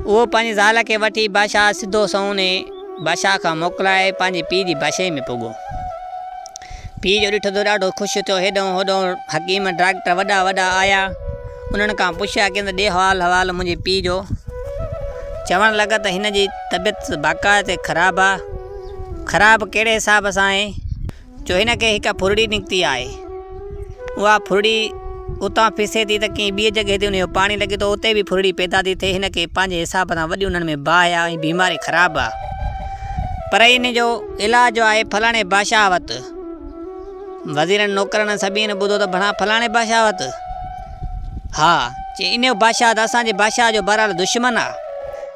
اهو پنهنجي زال کي وٺي بادشاهه سڌو سنئون بادشاهه کان موڪلائي پنهنجي پيء جي بادشاهي ۾ پڳو. پيء جو ڏٺو ته ڏاڍو خوش ٿيو. هيڏانهن هوڏانهن حڪيم ڊاڪٽر وڏا وڏا آيا. انهن کان پڇيا ڪين ته ڏي حال حوال منهنجي پيء جو. چوڻ لڳا ته هن جي طبيعت باقاعدي خراب آ. خراب ڪهڙي حساب سان آهي؟ جو هن کي هڪ ڦرڙي نڪتي آهي. اها ڦرڙي اتان ڦسي ٿي ته ڪنهن ٻيء جڳهه تي ان جو پاڻي لڳي ٿو، اتي به ڦرڙي پيدا ٿي ٿئي. هن کي پنهنجي حساب سان وڏي انهن ۾ باهه آهي ۽ بيماري خراب آهي. پر ان جو علاج آهي فلاڻي بادشاهه وٽ. وزيرن نوڪرن ۽ سڀني ٻڌو ته ڀڻا فلاڻي بادشاهه وٽ؟ ها، چي انهيء بادشاهه ته اسان جي بادشاهه جو بهرحال دشمن آهي.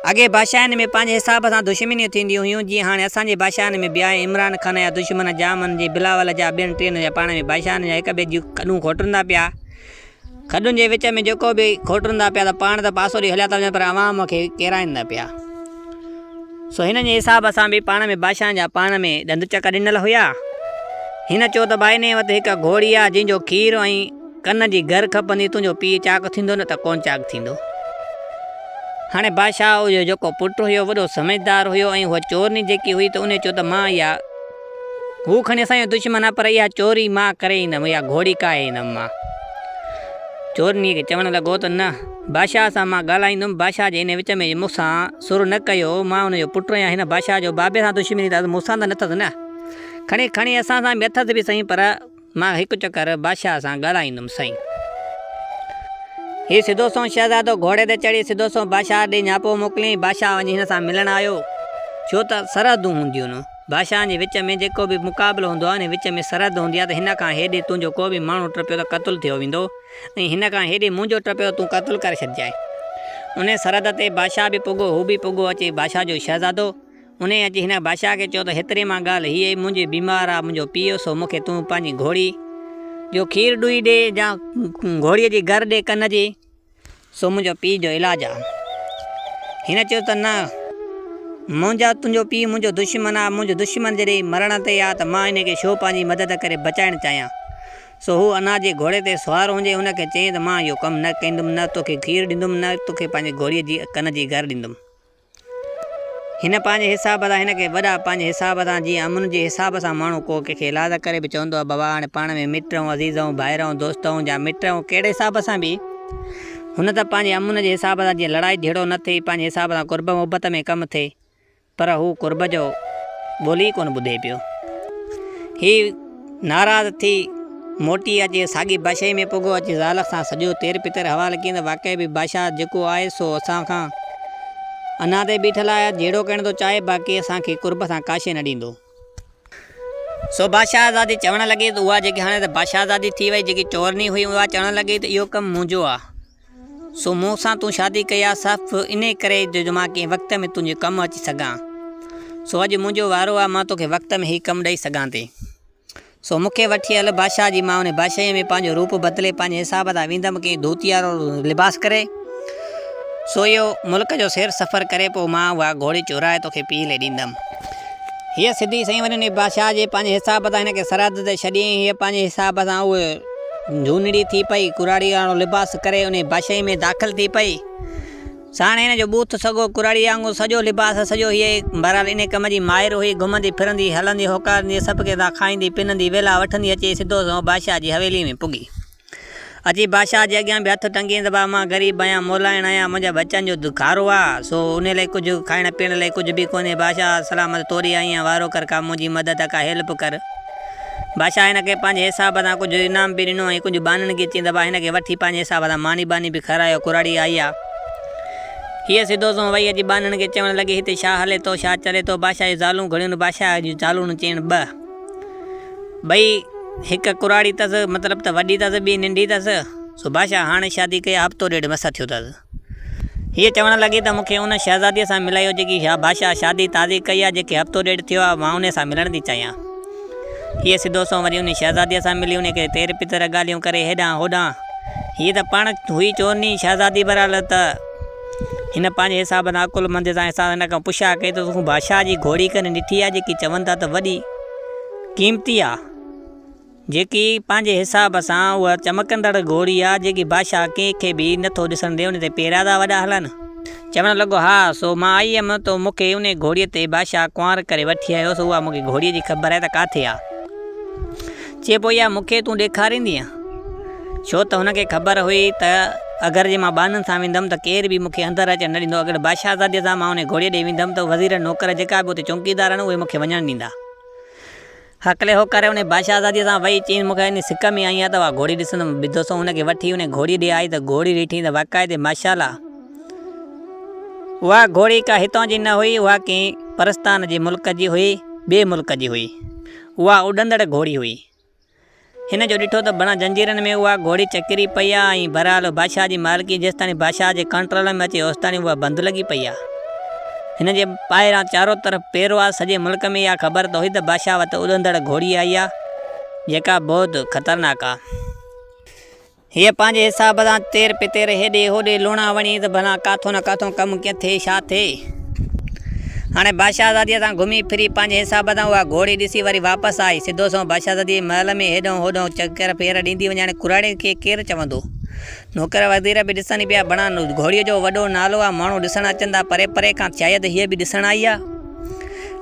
اڳي بادشاهين ۾ پنهنجي حساب سان دشمنيون ٿينديون هيون، جيئن هاڻي اسان جي بادشاهن ۾ به آهي. عمران خان جا دشمن جامن جي، بلاول جا، ٻين ٽين جا پاڻ ۾ بادشاهن جا هڪ ٻئي جون کڏون کوٽرندا پيا. کڏن جي وچ ۾ جيڪو به کوٽرندا پيا ته پاڻ ته پاسو ڏئي هليا ٿا وڃن پر عوام کي ڪيرائيندا پيا. سو هنن جي حساب سان به پاڻ ۾ بادشاهن جا پاڻ ۾ ڏند چڪ ڏنل هيا. هن چيو ته ڀائي انهيء وٽ هڪ گهوڙي آ جنهن جو کير ۽ ڪن جي گهر کپندي تنهنجو پيء چاڪ ٿيندو نه ته ڪونه چاڪ ٿيندو. هاڻي بادشاهه جو جيڪو پٽ هيو وڏو سمجهدار هيو ۽ هوء چورني جيڪي هئي ته انهيء چيو ته مان اها هو کڻي اسان جو دشمن آ پر اها چوري مان ڪري ايندم اها گهوڙي ڪاهي ايندم مان. چورنيء کي چوڻ لڳو ته نه بادشاهه سان مان ڳالهائيندم بادشاهه جي ان وچ ۾ مون سان سر نه ڪيو مان ان جو پٽ آهيان هن بادشاهه جو بابي سان دشمني ته مون سان ته نه اٿس نه کڻي کڻي اسان سان به اٿس به سهي پر مان هڪ چڪر بادشاهه سان ڳالهائيندم سائين. هي سڌو سنئون شهزادو گهوڙي تي چڙهي سڌو سنئون بادشاهه ڏي نياپو موڪليائين. بادشاهه وڃي هن سان ملڻ آيو. ڇو ته سرحدون هونديون هن. بادشاهن جي وچ ۾ جيڪو به مقابلو هوندو آهي، ان وچ ۾ سرحد هوندي آهي ته هن کان هيڏي تنهنجو ڪو به ماڻهو ٽپيو ته قتل ٿيو ويندو ۽ هن کان هيڏي منهنجو ٽپيو ته تون قتل ڪري ڇڏجانء. انهيء سرحد تي بادشاهه به پڳو، هو به پڳو اچي بادشاهه جو شهزادو. انهيء اچي هن بادشاهه کي چيو ته هيتري مان ڳالهه هيء منهنجي بيمار آ منهنجو پيء سو مون کي تون پنهنجي گهوڙي جو کير ڏوئي ڏي يا گهوڙيء جي گر ڏي ڪن جي سو منهنجو پيء جو علاج آ. هن چيو ته نه منهنجا تنهنجو پيء منهنجو دشمن آ منهنجو دشمن جڏهن مرڻ تي آ ته مان ان کي ڇو پنهنجي مدد ڪري بچائڻ چاهيان سو هو انا جي گهوڙي تي سوار هجي هن کي چيائين ته مان اهو ڪم نه ڪندم نه توکي کير ڏيندم نه توکي پنهنجي گهوڙيء جي ڪن جي گر ڏيندم. هن پنهنجي حساب سان هن کي وڏا پنهنجي حساب سان جيئن امن جي حساب سان ماڻهو ڪو ڪنهن کي ايلاز ڪري به چوندو آهي بابا هاڻي پاڻ ۾ مٽ آهيون عزيز آهيون ڀائر آهيون دوست آهيون يا مٽ آهيون ڪهڙي حساب سان به هن ته پنهنجي امن جي حساب سان جيئن لڙائي جهيڙو نه ٿئي پنهنجي حساب سان قرب محبت ۾ ڪم ٿئي پر هو قرب جو ٻولي ئي ڪونه ٻڌي پيو. هي ناراض ٿي موٽي اچي ساڳي بادشاهي ۾ پڳو. اچي زال سان سڄو تير پتر حوال ڪيائين ته واقعي به بادشاهه جيڪو آهي سو اسان کان انا تي بيٺل آهي، جهيڙو ڪرڻ ٿو چاهي، باقي اسان کي قرب سان ڪا شيء نه ڏيندو. سو بادشاهه زادي چوڻ لڳي ته اها جيڪي هاڻي ته بادشاهه زادي ٿي وئي، جيڪي چورني هئي اها چوڻ لڳي ته اهو ڪم منهنجو آهي. سو مون سان تون شادي ڪئي آ صرف انهي ڪري جو مان ڪنهن وقت ۾ تنهنجي ڪم اچي سگهان. سو اڄ منهنجو وارو آ، مان توکي وقت ۾ هي ڪم ڏئي سگهان ٿي. سو مون کي وٺي هل بادشاهه جي مان انهي بادشاهيء ۾ پنهنجو روپ بدلي پنهنجي حساب سان ويندم ڪنهن ڌوتي وارو لباس ڪري. سو اهو ملڪ جو سير سفر ڪري پوء مان اها گهوڙي چورائي توکي پيء لئي ڏيندم. هيء سڌي سئين وري انهي بادشاهه جي پنهنجي حساب سان هن کي سرحد تي ڇڏيائين. هيء پنهنجي حساب سان اهو جهونڙي ٿي پئي، ڪراڙي وارو لباس ڪري انهي بادشاهيء ۾ داخل ٿي پئي. ساڻ هن جو ٻوٿ سڳو ڪراڙي وانگر سڄو لباس سڄو هيء بهرحال انهي ڪم جي ماهر هئي. گهمندي ڦرندي، هلندي هوڪارندي، سڀ ڪنهن سان کائيندي پنندي، ويلا وٺندي اچي سڌو سنئون بادشاهه جي حويليء ۾ پڳي. اچي بادشاهه جي اڳيان به هٿ ٽنگيائين ته بابا مان غريب آهيان، مولائڻ آهيان، منهنجا ٻچن جو کارو آ، سو انهي لاء ڪجهه کائڻ پيئڻ لاء ڪجهه به ڪونهي. بادشاهه سلامت توري آئي آهيان، وارو ڪر ڪا منهنجي مدد ڪا هيلپ ڪر. بادشاهه هن کي پنهنجي حساب سان ڪجهه انعام به ڏنو ۽ ڪجهه ٻانهن کي چيائين ته ڀاء هن کي وٺي پنهنجي حساب سان ماني ٻاني به کارايو. ڪراڙي آئي آ. هيء سڌو سنئون وئي اچي ٻانهن کي چوڻ لڳي هتي ڇا هلي ٿو ڇا چلي ٿو. بادشاهه جون زالون گهڻيون آهن. بادشاهه جون زالون چين ٻه. ٻئي هڪ ڪراڙي اٿس مطلب ته وڏي اٿس ٻي ننڍي اٿس. سو بادشاهه هاڻي شادي ڪئي آ هفتو ڏيڍ مس ٿيو اٿس. هيء چوڻ لڳي ته مون کي ان شهزاديء سان ملايو جيڪي بادشاهه شادي تازي ڪئي آهي، جنهن کي هفتو ڏيڍ ٿيو آهي، مان انهيء سان ملڻ ٿي چاهيان. هيء سڌو سنئون وري انهيء شهزاديء سان ملي، انهيء کي تير پتر ڳالهيون ڪري هيڏانهن هوڏانهن. هيء ته پاڻ هئي چورني شهزادي بهرحال ته هن پنهنجي حساب سان عقلمنديء سان حساب هن کان پڇا ڪئي ته تون بادشاهه جي گهوڙي ڪڏهن ڏٺي آهي، جيڪي چون ٿا ته وڏي قيمتي آهي. جيڪي پنهنجي حساب سان اها چمڪندڙ گهوڙي آ، جيڪي بادشاهه ڪنهن کي به نه ٿو ڏسڻ ڏي، ان تي پيرادا وڏا هلن. چوڻ لڳو، ها، سو مان آئي هيم ته مون کي انهي گهوڙيء تي بادشاهه ڪنوار ڪري وٺي آيو، سو اها مون کي گهوڙيء جي خبر آهي ته ڪاٿي آ. چي، پوء اها مون کي تون ڏيکاريندينء؟ ڇو ته هن کي خبر هئي ته اگر جي مان ٻانهن سان ويندم ته ڪير به مون کي اندر اچڻ نه ڏيندو، اگر بادشاهزاديء سان مان انهي گهوڙيء ڏي ويندم ته وزير نوڪر جيڪا به اتي چونڪيدار آهن، اهي مون کي وڃڻ ڏيندا. هڪلي هو ڪري انهي بادشاهزاديء سان وئي، چيائين، مون کي انهي سڪ ۾ آئي آهي ته اها گهوڙي ڏسندم. ٻڌو سو هن کي وٺي انهي گهوڙيء ڏي آئي ته گهوڙي ڏٺي ته باقاعدي ماشاءالله! اها گهوڙي ڪا هتان جي نه هئي، اها ڪنهن پرستان جي ملڪ جي هئي، ٻئي ملڪ جي هئي. اها اڏندڙ گهوڙي هئي. هن جو ڏٺو ته بنا جنجيرن ۾ اها گهوڙي چڪري پئي آ ۽ بهرحال بادشاهه جي مالڪي جيستاڻي بادشاهه جي ڪنٽرول ۾ اچي اوستاڻي اها بند لڳي پئي آ. هن جي ٻاهران چارو طرف پيرو آ. سڄي ملڪ ۾ اها خبر ته هئي ته بادشاهه وٽ اڏندڙ گهوڙي آئي آ جيڪا بهت خطرناڪ آ. هيء پنهنجي حساب سان تير پتير هيڏي هوڏي لوڻا وڻي ته ڀلا ڪاٿو نه ڪاٿو ڪم ڪيئن ٿئي ڇا ٿئي. هاڻي بادشاهزاديء سان گهمي ڦري پنهنجي حساب سان اها گهوڙي ڏسي وري واپس آئي. سڌو سنئون بادشاهزاديء جي محل ۾ هيڏانهن هوڏانهن چڪر ڦير ڏيندي وڃي. هاڻي ڪراڙي کي ڪير چوندو. نوڪر وزير به ڏسن ئي پيا. بڻا گهوڙيء جو وڏو نالو آ، ماڻهو ڏسڻ اچن ٿا پري پري کان، شايد هيء به ڏسڻ آئي آ.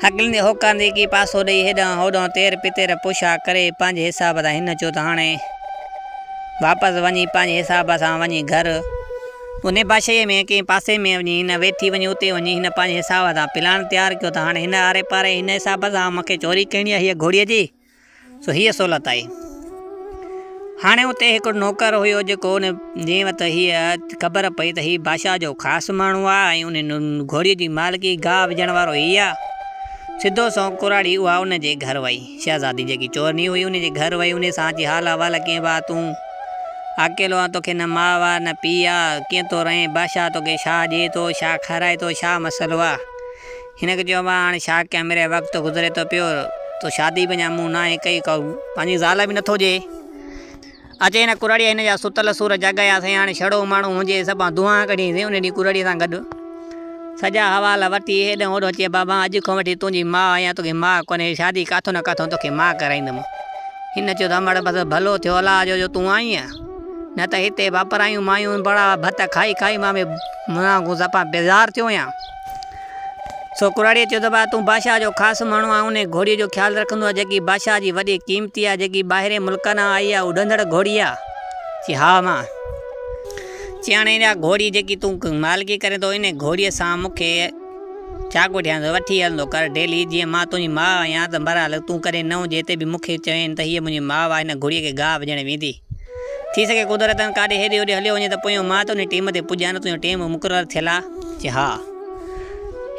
هڪليندي هوڪاندي ڪي پاسو ڏيئي هيڏانهن هوڏانهن تير پتير پڇا ڪري پنهنجي حساب سان هن چيو ته هاڻي واپس وڃي پنهنجي حساب سان وڃي گهر انهي بادشاهيء ۾ ڪنهن پاسي ۾ وڃي هن ويٺي وڃي اتي وڃي هن پنهنجي حساب سان پلان تيار ڪيو ته هاڻي هن آري پاري هن حساب سان مون کي چوري ڪرڻي آهي هيء گهوڙيء جي سو هيء سهولت آهي. هاڻي اتي هڪڙو نوڪر هيو جيڪو ان جنهن وٽ هيء خبر پئي ته هي بادشاهه جو خاص ماڻهو آهي ۽ ان گهوڙيء جي مالڪي گاهه وجهڻ وارو هي آهي. سڌو سنئون ڪراڙي اها ان جي گهر وئي. شهزادي جيڪي چورني هئي ان جي گهر وئي ان سان اچي حال احوال ڪيائين ڀاء تون اڪيلو آن توکي نه ماء آ نه پيء آ ڪيئن ٿو رهين بادشاهه توکي ڇا ڏئي ٿو ڇا کارائي ٿو ڇا مسئلو آ. هن کي چيو مان هاڻي ڇا ڪيان ميري وقت گذري ٿو پيو تو شادي به اڃا مون ناهي ڪئي ڪا پنهنجي زال به نٿو ڏئي. اچي هن ڪراڙيء هن جا ستل سور جاڳايا سائين هاڻي ڇڙو ماڻهو هجي سڀان دونهان ڪڍي سائين ان ڏينهن ڪراڙيء سان گڏ سڄا حوال وٺي هيڏانهن هوڏانهن چي بابا اڄ کان وٺي تنهنجي ماء آهيان توکي ماء ڪونهي شادي ڪاٿو نه ڪاٿو توکي مان ڪرائيندم. هن چيو ته امڙ بس ڀلو ٿيو الله جو جو تون آئينء نه ته هتي واپرايون مايون بڙا ڀت کائي کائي مان به منهن صفا بيزار ٿيو آهيان. سو ڪراڙيء چيو ته ڀاء تون بادشاهه جو خاص ماڻهو آهين، انهيء گهوڙيء جو خيال رکندو آهين، جيڪي بادشاهه جي وڏي قيمتي آهي، جيڪي ٻاهرين ملڪن کان آئي آهي، اڏندڙ گهوڙي آهي. چي ها مان. چي هاڻي اها گهوڙي جيڪي تون مالڪي ڪرين ٿو، انهيء گهوڙيء سان مون کي ڇا ڪوٺيان ٿو، وٺي هلندو ڪر ڊيلي، جيئن مان تنهنجي ماء آهيان ته بهرحال تون ڪڏهن نه هجين هتي به مون کي چوين ته هيء منهنجي ماء آهي، هن گهوڙيء کي گاهه وجهڻ ويندي. ٿي سگهي قدرتن ڪاڏي هيڏي هوڏي هليو وڃي ته پويون مان ته انهي ٽيم تي پڄان نه تنهنجو ٽيم مقرر ٿيل آ؟ چي ها.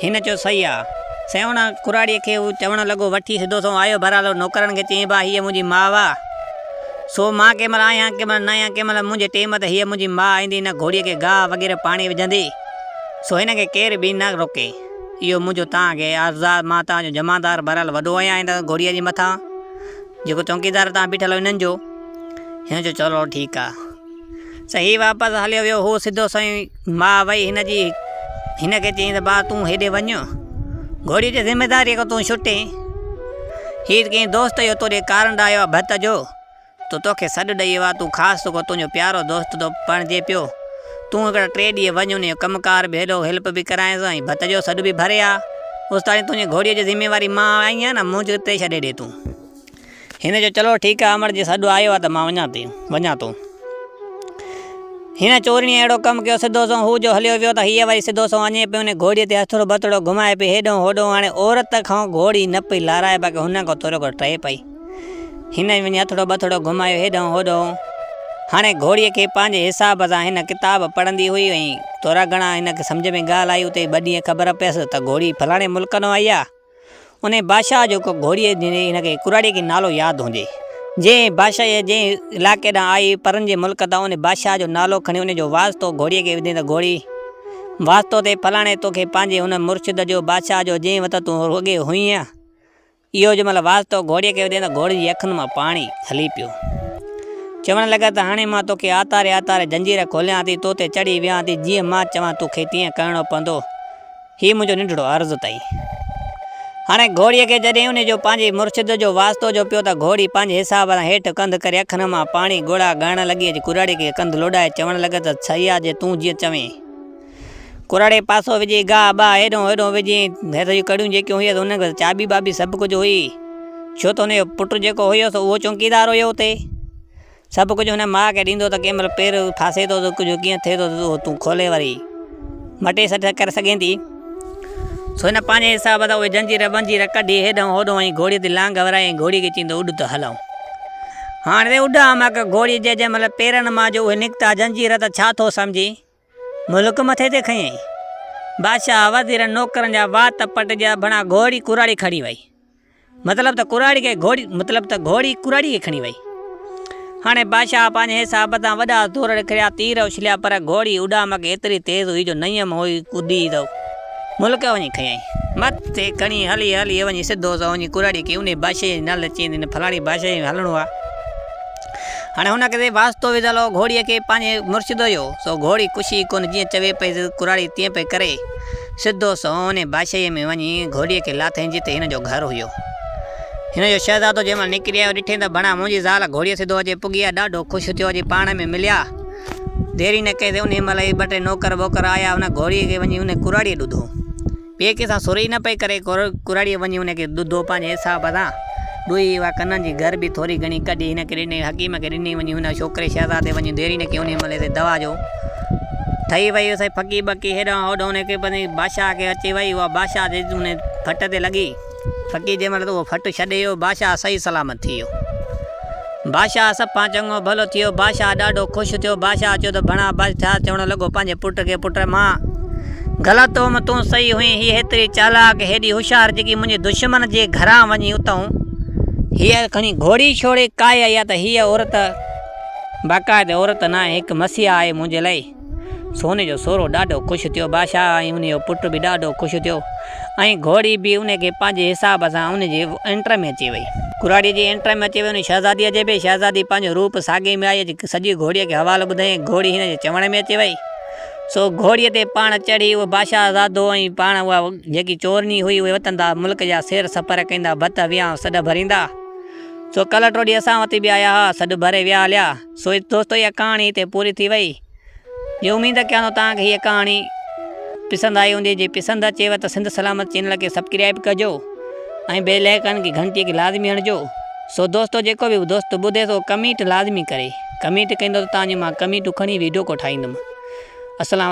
هن چيو صحيح آ. سيوهڻ ڪراڙيء کي هو چوڻ لڳو وٺي سڌو سنئون آيو بهرحال نوڪرن کي چيائين ڀاء هيء منهنجي ماء آ سو مان ڪنهن مهل آهيان ڪنهن مهل ناهيان ڪنهن مهل منهنجي ٽيم تي هيء منهنجي ماء ايندي هن گهوڙيء کي گاهه وغيره پاڻي وجهندي سو هن کي ڪير به نه روڪي. اهو منهنجو توهان کي عرض آ، مان توهان جو جمعدار بهرحال وڏو آهيان هن گهوڙيء جي مٿان، جيڪو چونڪيدار توهان بيٺل آهيو انهن جو. هن چيو چلو ٺيڪ آ. سائين هي واپس هليو ويو. هو سڌو سائين ماء وئي هن جي، هن کي چيائين ته ڀاء تون هيڏي وڃ، گهوڙيء جي ذميداريء کان تون ڇٽين. هي ڪنهن دوست جو توڏي ڪارنڊ آيو آ ڀت جو. تو توکي سڏ ڏئي ويو آ، تون خاص ڪو تنهنجو پيارو دوست ٿو بڻجي پيو. تون هڪڙا ٽي ڏينهن وڃ انهيء جو ڪم ڪار به هيڏو هيلپ به ڪرائينس ۽ ڀت جو سڏ به ڀري آ. اوستاڻي تنهنجي گهوڙيء جي ذميواري مان آئي آهيان نه، منهنجي تي ڇڏي ڏي تون. هن چيو چلو ٺيڪ آ امڙ جي سڏ آيو آ ته مان وڃان ٿي، وڃان ٿو. هن چورڻيء اهڙو ڪم ڪيو سڌو سنئون هو جو هليو ويو ته هيء وري سڌو سنئون وڃي پئي ان گهوڙيء تي هٿڙو ٻٿڙو گهمائي پئي هيڏهون هوڏهون هاڻي عورت کان گهوڙي نه پئي لارائي باقي هن کان ٿورو گهڻو ٽهي پئي. هن وڃي هٿڙو ٻٿڙو گهمايو هيڏانهن هوڏانهن. هاڻي گهوڙيء کي پنهنجي حساب سان هن ڪتاب پڙهندي هئي ۽ ٿورا گهڻا هن کي سمجهه ۾ ڳالهه آئي اتي ٻه ڏينهن خبر پيس ته گهوڙي فلاڻي ملڪ ڏانهن آئي آ. انهي بادشاهه جو ڪو گهوڙيء جي هن کي ڪراڙيء کي نالو ياد هجي. جنهن بادشاهه جنهن علائقي ڏانهن آئي پرن جي ملڪ تان انهي بادشاهه جو نالو کڻي انهي جو واسطو گهوڙيء کي وڌين ته گهوڙي واسطو ٿئي فلاڻي توکي پنهنجي هن مرشد جو بادشاهه جو جنهن وٽ تون اڳي هئينء. اهو جنهن مهل واسطو گهوڙي کي وڌين ته گهوڙي جي اکين مان پاڻي هلي پيو. چوڻ لڳا ته هاڻي مان توکي آتاري آتاري جنجير کوليان ٿي، تو تي چڙهي ويهان ٿي، جيئن مان چوان توکي تيئن ڪرڻو پوندو. هي منهنجو ننڍڙو عرض اٿئي. هاڻي گهوڙي کي جڏهن انهي جو پنهنجي مرشد جو واسطو جو پيو ته گهوڙي پنهنجي حساب سان هيٺ ڪنڌ ڪري اکين مان پاڻي ڳوڙها ڳاڙڻ لڳي اچي ڪراڙي کي ڪنڌ لوڏائي چوڻ لڳس ته صحيح آ جي تون جيئن چوين. ڪراڙي پاسو وجهي گاهه باهه هيڏهون هوڏهون وجهي هيٺ جون ڪڙيون جيڪيون هيس انهن کي چاٻي ٻاٻي سڀ ڪجهه هئي ڇو ته هن جو پٽ جيڪو هيو سو اهو چونڪيدار هيو اتي سڀ ڪجهه هن ماء کي ڏيندو ته ڪنهن مهل پير ڦاسي ٿو ته ڪجهه ڪيئن ٿئي ٿو ته اهو تون کولي وري مٽي سٽي ڪري سگهين ٿي سو هن پنهنجي حساب سان اهي جنجير ٻنجير ڪڍي هيڏهون هوڏهون ۽ گهوڙي تي لانگ ورائي ۽ گهوڙي کي چيندو اڏ ته هلون هاڻي اڏام گهوڙي جي جنهن مهل پيرن مان جو اهي نڪتا جنجير ته ڇا ٿو سمجهين ملڪ مٿي تي کنيائين. بادشاهه، وزيرن، نوڪرن جا وات پٽجيا، ڀڻا گهوڙي ڪراڙي کڻي وئي. مطلب ته ڪراڙي کي گهوڙي مطلب ته گهوڙي ڪراڙي کي کڻي وئي. هاڻي بادشاهه پنهنجي حساب سان وڏا زور رکيا، تير اڇليا، پر گهوڙي اڏامڪ ايتري تيز هئي جو نيم هوئي ڪڏي ته ملڪ وڃي کنيائين. مٿي کڻي هلي هلي وڃي سڌو سنئون وڃي ڪراڙي کي انهي بادشاهي جي نالي چيائين ته هن فلاڻي بادشاهي ۾ هلڻو آهي. هاڻي هن کي واسطو وڌل هو گهوڙيء کي پنهنجي مرشد جو، سو گهوڙي ڪشي ڪونه جيئن چوي پئي ڪراڙي تيئن پئي ڪري. سڌو سنئون انهي بادشاهيء ۾ وڃي گهوڙيء کي لاٿائين جتي هن جو گهر هيو. هن جو شهزادو جنهن مهل نڪري آيو ڏٺئين ته ڀڻا منهنجي زال گهوڙيء سڌو اچي پڳي آ، ڏاڍو خوش ٿيو اچي پاڻ ۾ مليا. دير ئي نه ڪئي ته انهي مهل ئي ٻه ٽي نوڪر ٻوڪر آيا هن گهوڙيء کي وڃي انهي ڪراڙيء ڏڌو. ٻئي ڪنهن سان سر ئي نه پئي ڪري. ڪراڙيء وڃي هن کي ڏڌو پنهنجي حساب سان ڏوئي اها ڪنن جي گهر به ٿوري گهڻي ڪڍي هن کي ڏني. حڪيم کي ڏني وڃي هن ڇوڪري شهزادي وڃي ديري نه ڪئي انهيء مهل هتي دوا جو ٺهي وئي سائين ڦڪي ٻڪي هيڏانهن هوڏانهن هن کي پنهنجي بادشاهه کي اچي وئي اها بادشاهه جي هن ڦٽ تي لڳي ڦڪي جنهن مهل ته اهو ڦٽ ڇڏي ويو بادشاهه صحيح سلامت ٿي ويو. بادشاهه صفا چڱو ڀلو ٿيو. بادشاهه ڏاڍو خوش ٿيو. بادشاهه چيو ته ڀڻا بادشاهه چوڻ لڳو پنهنجي پٽ کي پٽ مان غلط هوم تون صحيح هئين هيء هيتري چالاڪ هيڏي هوشيار جيڪي منهنجي دشمن جي گهران وڃي اتئون هيء کڻي گهوڙي ڇوڙي ڪاهي آئي آهي ته هيء عورت باقاعده عورت ناهي هڪ مسيحا آهي منهنجي لئي. سوني جو سورو ڏاڍو خوش ٿيو. بادشاهه ۽ ان جو پٽ به ڏاڍو خوش ٿيو ۽ گهوڙي به ان کي پنهنجي حساب سان ان جي انٽر ۾ اچي وئي. ڪراڙيء جي انٽر ۾ اچي وئي. ان شهزاديء جي به. شهزادي پنهنجو روپ ساڳي ۾ آئي اچي سڄي گهوڙيء کي حوال ٻڌائين. گهوڙي هن جي چوڻ ۾ اچي وئي. سو گهوڙيء تي پاڻ چڙهي اهو بادشاهه زادو ۽ پاڻ اها جيڪي چورني هئي اهي وتندا ملڪ جا سير سفر ڪندا ڀت ويانء سڏ ڀريندا. سو ڪلهه ٽوڏي اسان وٽ به آيا ها سڏ ڀري ويا هليا. سو دوستو اها ڪهاڻي هتي پوري ٿي وئي. جي اميد ڪيان ٿو توهان کي هيء ڪهاڻي پسند آئي هوندي جي پسند اچيو ته سنڌ سلامت چينل کي سبڪرائب ڪجو ۽ بيل آئيڪان کي گهنٽي کي لازمي هڻجو سو دوستو جيڪو به دوست ٻڌي سو ڪمينٽ لازمي ڪري ڪمينٽ ڪندو ته توهان جي مان ڪمينٽون کڻي ويڊيو ڪو ٺاهيندم اسلام.